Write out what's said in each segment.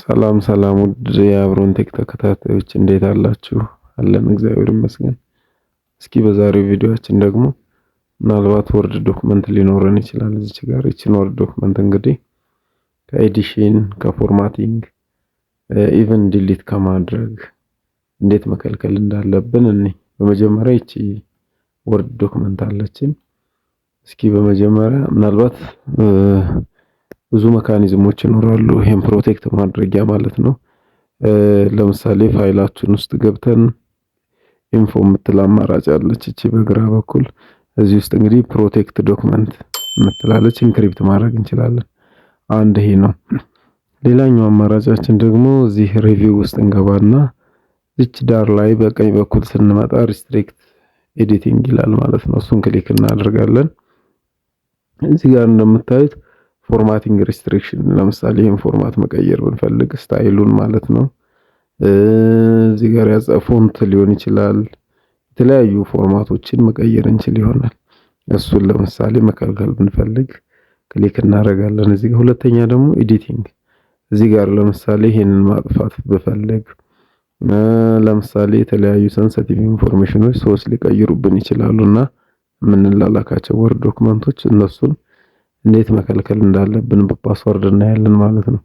ሰላም ሰላም ውድ የአብሮን ቴክ ተከታታዮች፣ እንዴት አላችሁ? አለን፣ እግዚአብሔር ይመስገን። እስኪ በዛሬው ቪዲዮአችን ደግሞ ምናልባት Word document ሊኖረን ይችላል። እዚች ጋር ይችን Word document እንግዲህ ከ edition፣ ከ formatting፣ even delete ከማድረግ እንዴት መከልከል እንዳለብን እኔ በመጀመሪያ ይቺ Word document አለችን። እስኪ በመጀመሪያ ምናልባት ብዙ mechanism ኦች ይኖራሉ ይሄን protect ማድረጊያ ማለት ነው። ለምሳሌ ፋይላችን ውስጥ ገብተን info የምትል አማራጭ አለች እቺ በግራ በኩል። እዚህ ውስጥ እንግዲህ protect document የምትላለች፣ encrypt ማድረግ እንችላለን። አንድ ይሄ ነው። ሌላኛው አማራጫችን ደግሞ እዚህ review ውስጥ እንገባና እዚች ዳር ላይ በቀኝ በኩል ስንመጣ restrict editing ይላል ማለት ነው። እሱን click እናደርጋለን። እዚህ ጋር እንደምታዩት formatting restriction፣ ለምሳሌ ይህን format መቀየር ብንፈልግ style ኡን ማለት ነው። እዚህ ጋር ያጸ font ሊሆን ይችላል። የተለያዩ format ኦችን መቀየር እንችል ይሆናል። እሱን ለምሳሌ መከልከል ብንፈልግ click እናደርጋለን። እዚህ ጋር ሁለተኛ ደግሞ editing፣ እዚህ ጋር ለምሳሌ ይሄንን ማጥፋት ብፈልግ፣ ለምሳሌ የተለያዩ sensitive information ኖች ሰዎች ሊቀይሩብን ይችላሉና የምንላላካቸው Word document ኦች፣ እነሱን እንዴት መከልከል እንዳለብን በ password እናያለን ማለት ነው።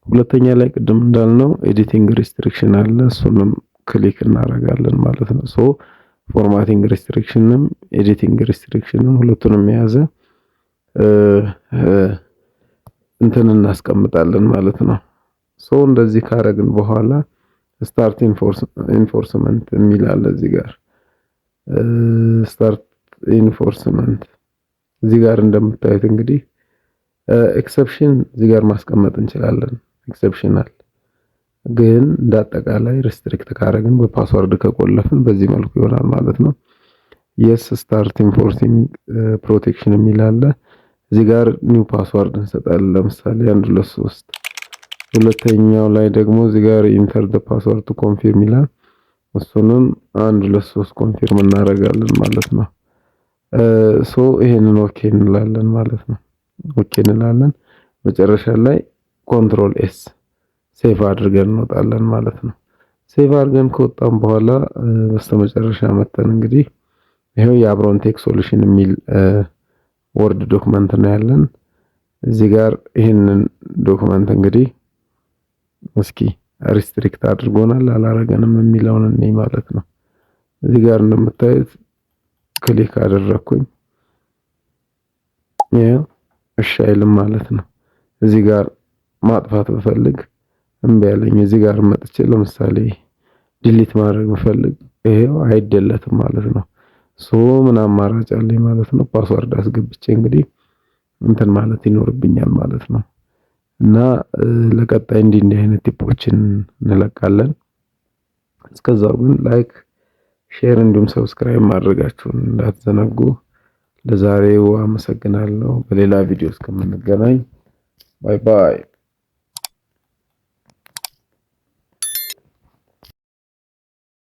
ሁለተኛ ላይ ቅድም እንዳልነው editing restriction አለ። እሱንም click እናደርጋለን ማለት ነው። So formatting restriction ንም editing restriction ንም ሁለቱንም የያዘ እንትን እናስቀምጣለን ማለት ነው። So እንደዚህ ካረግን በኋላ start enforcement የሚል አለ እዚህ ጋር። Start enforcement እዚህ ጋር እንደምታዩት እንግዲህ exception እዚህ ጋር ማስቀመጥ እንችላለን። Exceptional ግን እንደ አጠቃላይ restrict ካረግን፣ በ password ከቆለፍን በዚህ መልኩ ይሆናል ማለት ነው። Yes, start enforcing protection የሚል አለ። እዚህ ጋር new password እንሰጣለን። ለምሳሌ 1 2 3። ሁለተኛው ላይ ደግሞ እዚህ ጋር enter the password to confirm ይላል። እሱንም 1 2 3 confirm እናደርጋለን ማለት ነው። So ይሄንን okay እንላለን ማለት ነው። Okay እንላለን። መጨረሻ ላይ control S፣ save አድርገን እንወጣለን ማለት ነው። Save አድርገን ከወጣን በኋላ በስተመጨረሻ መተን እንግዲህ ይሄው የአብሮን ቴክ solution የሚል Word document ነው ያለን። እዚህ ጋር ይህንን document እንግዲህ እስኪ restrict አድርጎናል አላረገንም የሚለውን እኔ ማለት ነው። እዚህ ጋር እንደምታዩት click አደረኩኝ። ይኸው እሺ አይልም ማለት ነው። እዚህ ጋር ማጥፋት ብፈልግ እምቢ አለኝ። እዚህ ጋር መጥቼ ለምሳሌ delete ማድረግ ብፈልግ ይሄው አይደለትም ማለት ነው። So ምን አማራጭ አለኝ ማለት ነው? Password አስገብቼ እንግዲህ እንትን ማለት ይኖርብኛል ማለት ነው። እና ለቀጣይ እንዲህ እንዲህ አይነት tip ኦችን እንለቃለን። እስከዛው ግን like፣ share እንዲሁም subscribe ማድረጋችሁን እንዳትዘነጉ። ለዛሬው አመሰግናለሁ። በሌላ ቪዲዮ እስከምንገናኝ bye bye።